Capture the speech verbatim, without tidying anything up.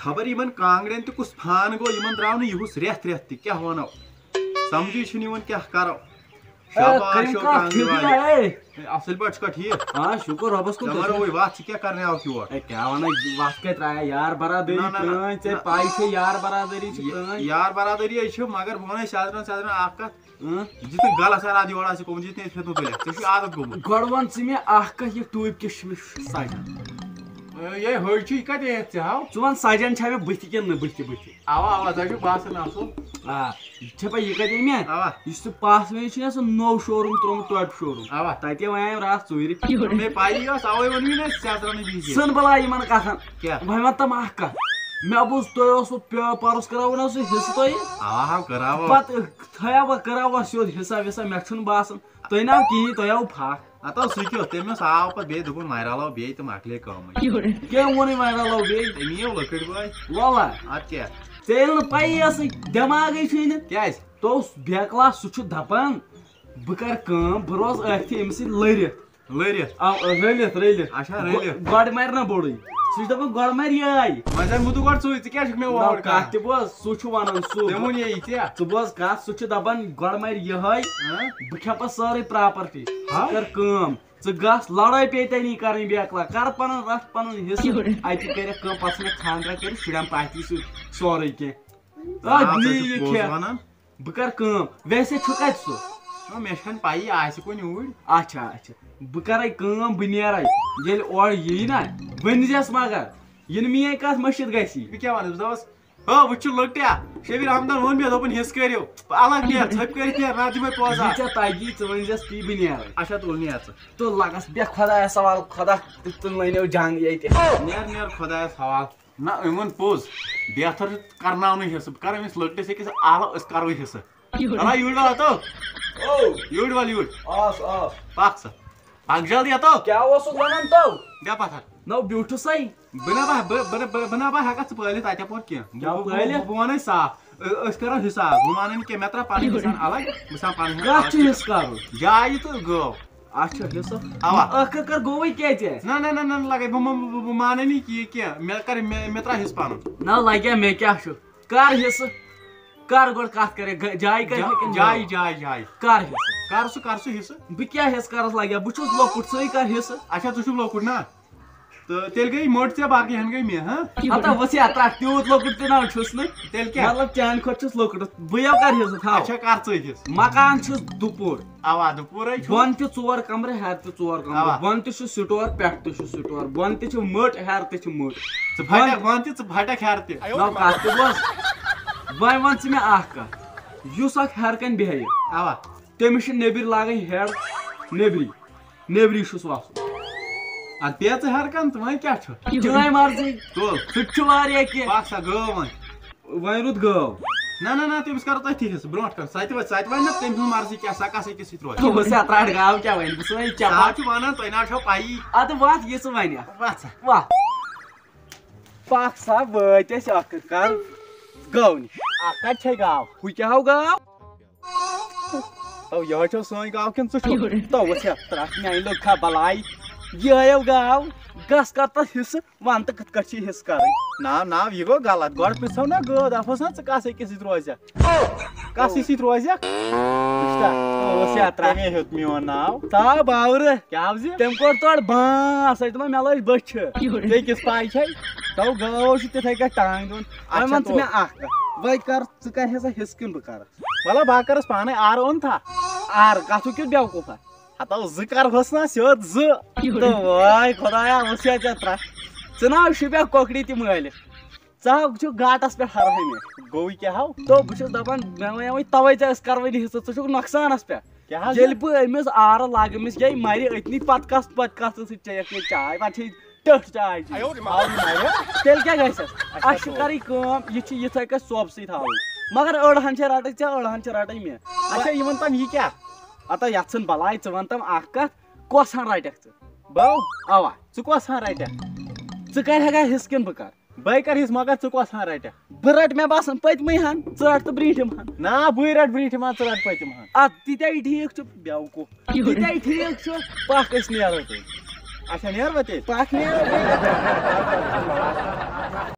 خبر یِمن کانٛگڑٮ۪ن تہِ کُس فان گوٚو، یِمن درٛاو نہٕ یِہُس رٮ۪تھ رٮ۪تھ تہِ، کیٛاہ وَنو؟ سمجھے چھُنہٕ یِوان کیٛاہ کرو۔ شاباش، کٔرِو شو کانٛگڑِ کتھ، ٹھیٖک واجہِ۔ چھا، اے؟ اے، اصٕل پٲٹھۍ چھُکھا ٹھیٖک؟ آ، شُکُر رۄبس کُن، ژےٚ تُہۍ ما چھِو رووٕے وَتھ، ژٕ کیٛاہ کرنہِ آوکھ یور؟ اے، کیٛاہ وَنان، وَتھ کَتہِ ترٛایہِ؟ یار برادٔری نہ، نہ، نہ، پرٛٲنۍ، ژےٚ نہ۔ پَے چھےٚ یار برادٔری چھِ یہِ-، پرٛٲنۍ۔ یار برادٔری ہے چھِ، مگر بہٕ وَنے سیزرَن سیزرَن اَکھ کَتھ۔ اۭں۔ یُتھ نہٕ غلط ارادٕ یور آسہِ گوٚمُت، یُتھ نہٕ أسۍ فِتنہٕ تُلہِ۔ ژےٚ چھُے عادت گوٚمُت۔ گۄڈٕ وَن ژٕ مےٚ اَکھ کَتھ، یہِ ٹوٗپۍ کِس چھِ مےٚ سَجان؟ اے، یے ہُے چھُ، یہِ کَتہِ یِیَتھ ژےٚ ہاو؟ ژٕ وَن سَجان چھا مےٚ بٕتھِ کِنہٕ نہٕ بٕتھِ بٕتھِ؟ اَوا، اَوا، ژےٚ چھُ باسان اَصٕل۔ آ، یہِ چھےٚ پَے یہِ کَتہِ أنۍ مےٚ؟ اَوا۔ یُس ژٕ پاس وۄنۍ چھُنہ سُہ نوٚو شوروٗم ترٛوومُت، ٹوپہِ شوروٗم۔ اَوا۔ تَتے وۄنۍ آیَم راتھ ژوٗرِ۔ مےٚ پَیی ٲس، اَوَے ووٚن مےٚ نا سیزرَنٕے بِہِتھ یہِ۔ ژھٕن بَلاے یِمَن کَتھَن۔ کیٛاہ؟ وۄنۍ وَن تَم اَکھ کَتھ۔ مےٚ بوٗز تۄہہِ اوسوُ پے-، پَرُس کَراوُن اوسوُ حِصہٕ تۄہہِ۔ اَوا، ہاو کَراوو۔ پَتہٕ تھٲیوا بہٕ کَراوٕ سیوٚد حِساب وِساب، مےٚ چھُنہٕ باسان۔ تۄہہِ ناو کِہیٖنۍ، تۄہہِ آو پھَکھ۔ ہَتو سُہ کیُتھ؟ تٔمِس آو پَتہٕ بیٚیہِ دوٚپُن، "وۄنۍ رَلو بیٚیہِ تہٕ مۄکلے کٲمٕے۔" کیٛاہ ووٚنُے وۄنۍ رَلو بیٚیہِ؟ أمی یو لٔکٕر بٲے۔ وَلہ۔ اَدٕ کیٛاہ؟ ژےٚ ییٚلہِ نہٕ پَیی ٲسٕے، دٮ۪ماغٕے چھُے نہٕ۔ کیٛازِ؟ تو بیکلا سُہ چھُ دَپان، بہٕ کَرٕ کٲم، بہٕ روزٕ أتھۍ أمِس سۭتۍ لٔرِتھ۔ لٔرِتھ؟ آ، رٔلِتھ، رٔلِتھ۔ اچھا، گۄ-، رٔلِتھ۔ گۄڈٕ مَرِ نہ بوٚڑُے۔ سُہ چھُ دَپان، گۄڈٕ مَرِ یِہوٚے۔ وۄنۍ زَن مُدٕ گۄڈٕ ژٕے، ژٕ کیٛاہ چھُکھ مےٚ نہ، اورٕ کَتھ کَران؟ تہِ بوز، سُہ چھُ وَنان سُہ۔ تٔمۍ ووٚن یے یہِ ژےٚ۔ ژٕ بوز کَتھ، سُہ چھُ دَپان، گۄڈٕ مَرِ یِہوٚے، ہاں؟ بہٕ کھٮ۪مہٕ پَتہٕ سٲرٕے پراپرٹی۔ ہاں؟ ژٕ کَر کٲم، ژٕ گژھ، لڑٲے پیٚیہِ تَنی کَرٕنۍ بیکلا، کَر پَنُن رَٹھ پَنُن حِصہٕ۔ اَتی کَرٮ۪کھ کٲم، پَتہٕ ژھٕنَکھ خانٛدرا کٔرِتھ، شُرٮ۪ن پَتھی سۭتۍ سورُے کینٛہہ۔ آ، آ، ژٕ نی چھُکھ یہِ پوٚز کھٮ۪تھ۔ وَنان۔ بہٕ کَرٕ کٲم، ویسے چھُ کَتہِ سُہ؟ نہ، مےٚ چھَنہٕ پَیی، آسہِ کُنہِ اوٗرۍ۔ اچھا، اچھا، بہٕ کَرَے کٲم، بہٕ نیرَے۔ ییٚلہِ اورٕ یِیہِ نہ، ؤنۍ زٮ۪س مگر، یِنہٕ میٛٲنۍ کَتھ مٔشِتھ گژھی۔ بہٕ کیٛاہ وَنہٕ؟ بہٕ دَپَس، "ہو، وۄنۍ چھُ لۄکٹیا، شبیر احمدن ووٚن مےٚ، دوٚپُن، حِصہٕ کٔرِو، الگ نیر، ژھۄپہِ کٔرِتھ نیر، نَتہٕ دِمَے پونٛسہٕ یہِ اَتھ۔" ژےٚ تَگی، ژٕ ؤنۍ زٮ۪س تی، بہٕ نیرَے۔ اچھا، تُل نیر ژٕ۔ تُل لَگَس بیٚہہ خۄدایَس حوالہٕ، خۄدا تُہۍ لٲنیو جنٛگ ییٚتہِ۔ نیر، نیر خۄدایَس حوالہٕ۔ نہ، أمۍ ووٚن پوٚز، بہتر چھُ کرناونٕے حِصہٕ۔ بہٕ کرٕ أمِس لۄکٹِس أکِس آلو، أسۍ کرو حِصہٕ۔ یورٕ۔ اَلا یوٗرۍ وَل ہَتو۔ او۔ یوٗرۍ وَل یوٗرۍ۔ آس، آس۔ پَکھ سا۔ پَکھ جلدی ہَتو۔ کیٛاہ اوسُکھ وَنان تو؟ بیٚہہ پَتھر۔ نہ، بیوٗٹھُسَے۔ بہٕ نہ بہٕ، بہٕ، بہٕ، بہٕ، بہٕ نہ بہٕ ہٮ۪کَتھ ژٕ پٲلِتھ اَتہِ اَپور کینٛہہ۔ بہٕ، کیٛاہ بہٕ، بہٕ، پٲلِتھ؟ بہٕ، بہٕ وَنَے صاف۔ أ-، أسۍ کَرو حِساب۔ بہٕ مانَے نہٕ کینٛہہ، مےٚ ترٛاو پَنٕنۍ حِسان الگ، بہٕ ژھانہٕ پَنٕنۍ کَتھ چھُ حِساب۔ حِصہٕ کَرُن؟ جاے تہٕ گٲو۔ اچھا، حِصہٕ؟ اَوا۔ ٲخٕر کَر گوٚوٕے کیٛاہ ژےٚ؟ نہ، نہ، نہ، نہ، لَگَے، بہٕ مہ-، بہٕ، بہٕ مانَے نہٕ یہِ کینٛہہ۔ مےٚ کَر، مےٚ، مےٚ ترٛاو حِصہٕ پَنُن۔ نہ، لَگیا مےٚ کیٛاہ چھُ؟ کر حصہٕ؟ کر گۄڈٕ کتھ کرے، گ-، جایہِ کتہِ جا-، ہے کِنہٕ جایہِ، گٲو؟ جایہِ، جایہِ۔ کر حصہٕ؟ کر سُہ، کر سُہ حصہٕ۔ بہٕ کیٛاہ حصہٕ کرس لگیا؟ بہٕ چھُس لۄکُٹ، ژٕے کر حصہٕ۔ اچھا، ژٕ چھُکھ لۄکُٹ نا؟ تہٕ تیٚلہِ گٔے مٔٹ ژےٚ، باقٕے ہن گٔے مےٚ، ہاں؟ ہتا وٕچھ یا تتھ تیوٗت لۄکُٹ تہِ نہ چھُس نہٕ۔ تیٚلہِ کیٛاہ؟ مطلب چانہِ کھۄتہٕ چھُس لۄکُٹ۔ بہٕ یَو کر حصہٕ تھاو۔ اچھا، کر ژٕ حصہٕ۔ مکان چھُس دُپوٚر۔ اوا، دُپوٚرے چھُ۔ بۄن تہِ ژور کمرٕ، ہیٚرِ تہِ ژور کمرٕ۔ اوا۔ بۄن تہِ چھُ سٹور، پٮ۪ٹھ تہِ چھُ سٹور۔ بۄن تہِ چھُ مٔٹ، ہیٚرِ تہِ چھُ مٔٹ۔ ژٕ پھٹکھ بۄن تہِ، ژٕ پھٹکھ ہیٚرِ تہِ۔ نو کتھ تہِ بوز۔ وۄنۍ وَن ژٕ مےٚ اکھ کتھ۔ یُس اکھ ہیٚرِ کنہِ بیٚہہِ، اوا۔ تٔمِس چھِ نیٚبرۍ لاگٕنۍ ہیٚر نیٚبری۔ نیٚبری چھُس وَسُن۔ اَدٕ بیٚہہ ژٕ ہیٚرِ کَن تہٕ وۄنۍ کیٛاہ چھُ؟ چٲنۍ مرضی۔ تُل۔ سُہ تہِ چھُ واریاہ کینٛہہ۔ پَکھ سا گٲو وۄنۍ۔ وۄنۍ روٗد گٲو۔ نہ، نہ، نہ، تٔمِس کَرو تٔتھی حِصہٕ برونٛٹھ کَن۔ سۄ تہِ وَ-، سۄ تہِ وَنہِ نہ تٔمۍ سٕنٛز مرضی کیٛاہ، سۄ کَس أکِس سۭتۍ روزِ۔ ژٕ ہُہ سا ترٛٹھ گاو کیٛاہ وَنہِ؟ بہٕ چھُس وۄنۍ سُہ چَپان۔ حظ چھُ وَنان، تۄہہِ نہ حظ چھو پَیی۔ اَدٕ وَتھ یہِ ژٕ وَنہِ۔ وَتھ سا۔ وَتھ۔ پَکھ سا، وٲتۍ أسۍ ٲخٕر کار گٲو نِش۔ اَتھ کَتہِ چھے گاو؟ ہُہ کیٛاہ ہو گاو؟ تو یہے چھو سٲنۍ گاو کِنہٕ ژٕ چھُکھ؟ تو وٕچھ ہا، ترٛٹھ میٛانہِ لوٚگ کھا بَلاے۔ یہِ آیو گاو، گژھ کر تَتھ حِصہٕ، وَن تہٕ کِتھ کٲٹھۍ چھِ حِصہٕ کَرٕنۍ؟ نا، نا، یہِ گوٚو غلط۔ گۄڈٕ پِرٛژھو نا گٲو، دَپہوس نا ژٕ کَس أکِس سۭتۍ روزکھ؟ کَسٕے سۭتۍ روزکھ؟ وٕچھتا؟ تو ٲس یا ترٛٹھ۔ تٔمے ہیوٚت میون ناو۔ ژاو باورٕ۔ کیٛاہ حظ یہِ؟ تٔمۍ کوٚر تورٕ بانٛس، سۄ چھِ دَپان مےٚ لٲج بٔچھِ۔ ژےٚ کِژھ پَے چھے؟ تو گٲو چھِ تِتھَے کٲٹھۍ ٹانٛگہِ دِوان۔ اچھا، وۄنۍ وَن ژٕ تو۔ مےٚ اَکھ کَتھ، وۄنۍ کَر ژٕ کَرِ ہا سا حِصہٕ کِنہٕ بہٕ کَرٕ؟ مطلب، بہٕ کَرَس پانَے آر اوٚن تھا۔ آر، کَتھُک کیُتھ بیوقوٗفا؟ ہَتو زٕ کَرہوس نا سیوٚد زٕ۔ تہٕ واے خۄدایا، وٕچھ یا ژےٚ ترٛٹھ۔ ژٕ نا شوٗبیا کۄکڑِ تہِ مٲلِتھ۔ ژٕ ہا چھُکھ گاٹَس پٮ۪ٹھ ہَر ہمیشہٕ۔ گوٚوٕے کیٛاہ ہاو؟ تو بہٕ چھُس دَپان، مےٚ وَنیٛاوٕے تَوَے ژےٚ، أسۍ کَرو وۄنۍ حِصہٕ، ژٕ چھُکھ نۄقصانَس پٮ۪ٹھ۔ کیٛاہ حظ؟ ییٚلہِ بہٕ أمِس آرٕ لاگہٕ، أمِس یے مَرِ أتنی، پَتہٕ کَس، پَتہٕ کَس ژٕ چیٚیَکھ یہِ چاے، پَتہٕ چھے ٹٔٹھ چاے چیٚنۍ۔ آو یہِ مَرِ؟ تیٚلہِ کیٛاہ گژھٮ۪س؟ اچھا، اَسہِ چھِ تو۔ کَرٕنۍ کٲم، یہِ چھِ یِتھَے کٔنۍ سۄبسٕے تھاوٕنۍ۔ مگر أڑہَن چھِ رَٹٕنۍ ژےٚ، أڑہَن چھِ رَٹٕنۍ مےٚ۔ اچھا، یِمَن تام یہِ کیٛاہ؟ ہتا یَتھ ژھٕن بَلاے، ژٕ وَن تَم اَکھ کَتھ، کۄس ہَن رَٹَکھ ژٕ؟ بہٕ؟ اَوا۔ ژٕ کۄس ہَن رَٹَکھ؟ ژٕ کَرِ ہٮ۪کھا حِصہٕ کِنہٕ بہٕ کَرٕ؟ بَے کَرٕ حِصہٕ، مگر ژٕ کۄس ہَن رَٹَکھ؟ بہٕ رَٹہٕ، مےٚ باسان، پٔتمٕے ہَن، ژٕ رَٹ تہٕ برٛونٛٹھِم ہَن۔ نا، بٕے رَٹہٕ برٛونٛٹھِم ہَن، ژٕ رَٹ پٔتِم ہَن۔ اَدٕ تِتھَے ٹھیٖک چھُ، بیوقوٗف۔ تِتھَے ٹھیٖک چھُ، پَکھ أسۍ نیرو تیٚلہِ۔ اچھا، نیروا تیٚلہِ؟ پَکھ نیرو۔